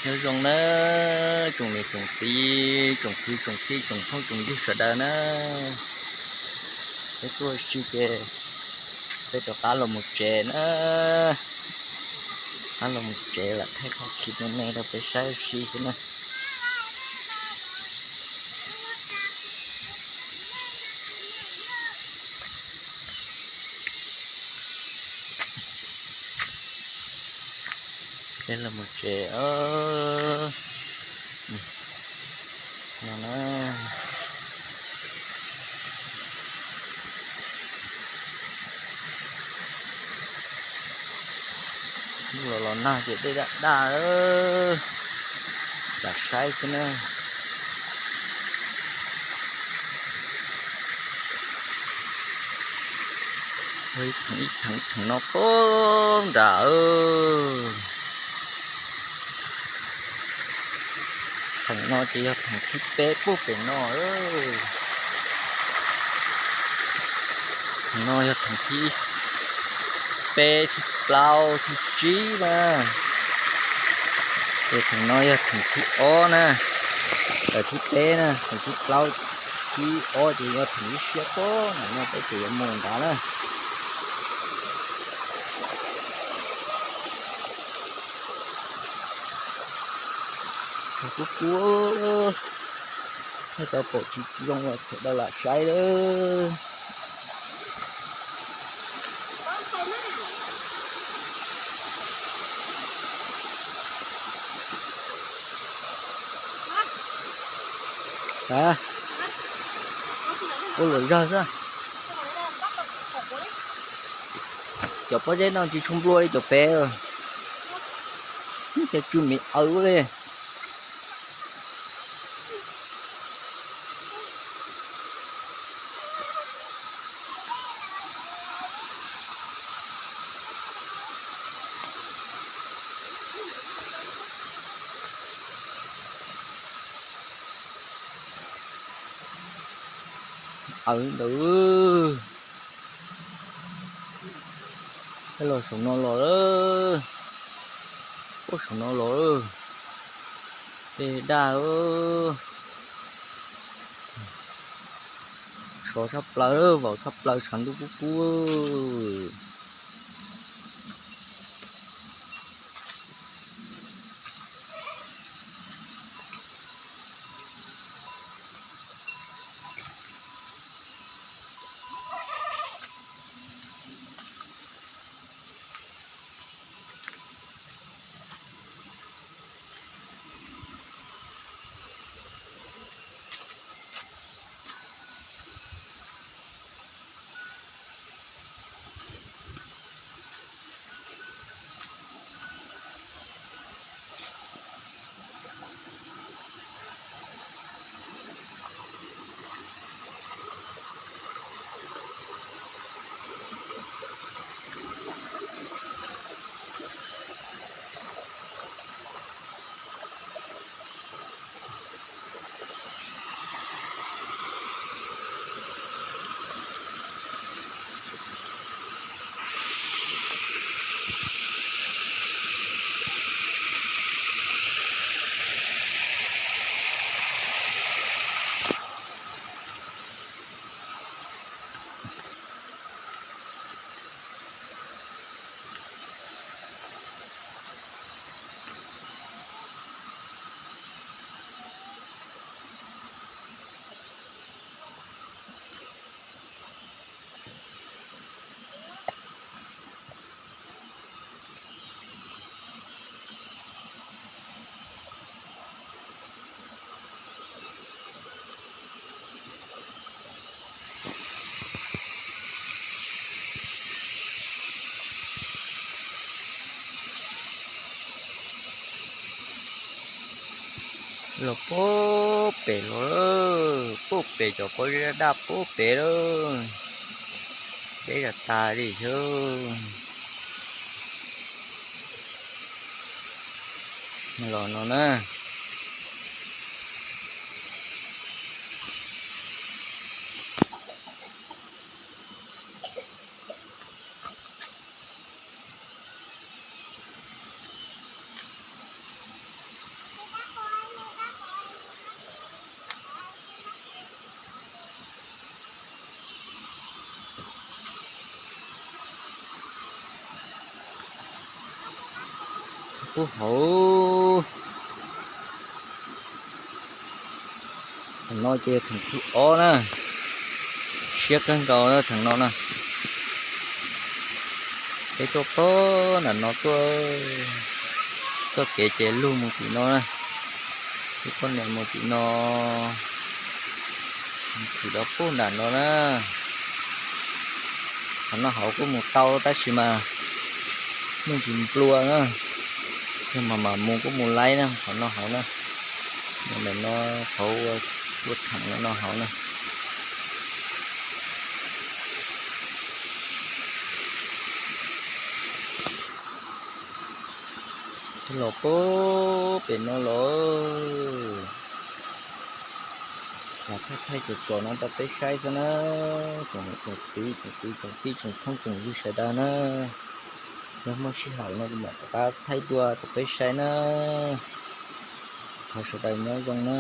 Nyob zoo na, tsoom niam tsoom txiv, tsoom kwv tsoom tij, tsoom phooj tsoom ywg sawv daws na, peb tuaj ua si ces peb rov qab los mus tsev na, rov qab los mus tsev lam thaij qhov khi me me rau peb saib ua si xwb na. Peb los mus tsev no na. Los los nag ces dej daj daj, lam saib xwb na. Ib theem ib theem, theem no puag nrad. Theem no ces yog theem thib peb puag pem no. Theem no yog theem thib peb, thib plaub, thib tsib na. Ces theem no yog theem thib ob na, thib peb na, theem thib plaub, thib ob ces yog theem thib siab puag nram no peb ces yuav mus nrad na. Kub kub, nej tau pom tsis zoo los sawv daws lam saib lawm. Ua luam zog xwb. Cov pob zeb no tsis tshua nplua li cov pem, cov tsw me awv li. Awv ntawd. Los saum no los lawm. Puag saum no los lawm. Dej daj, sov tshaj plaws, vaum tshaj plaws, tshav ntuj kub kub. Los puag pem los, puag pem cov pob zeb daj daj puag pem lawm. Deb tas tas li thiab. Los no na. Pub hauv. Theem no ces theem thib ob na. Siab kawg nkaus theem no na. Peb tuaj pog nram no tuaj, txoj kev ces lug mus tim no na. Peb poj niam mus tim no, tsis rov pub nram no na. Qhov no hauv kuj mus tau tab sis mas me ntsis nplua na. Yog mas mam mus kuj mus laib na qhov no hauv na. Mus ntawm no, qhov ua, ua theem no hauv na. Los pub pem no los. Los thaij thaij txuas txuas no rau peb saib xwb na. Tsoom niam tsoom txiv tsoom kwv tsoom tij tsoom phooj tsoom ywg sawv daws na, yog muaj sij hawm no kuv mam rov qab thaij dua rau peb saib na. Thov sawv daws nyob zoo na.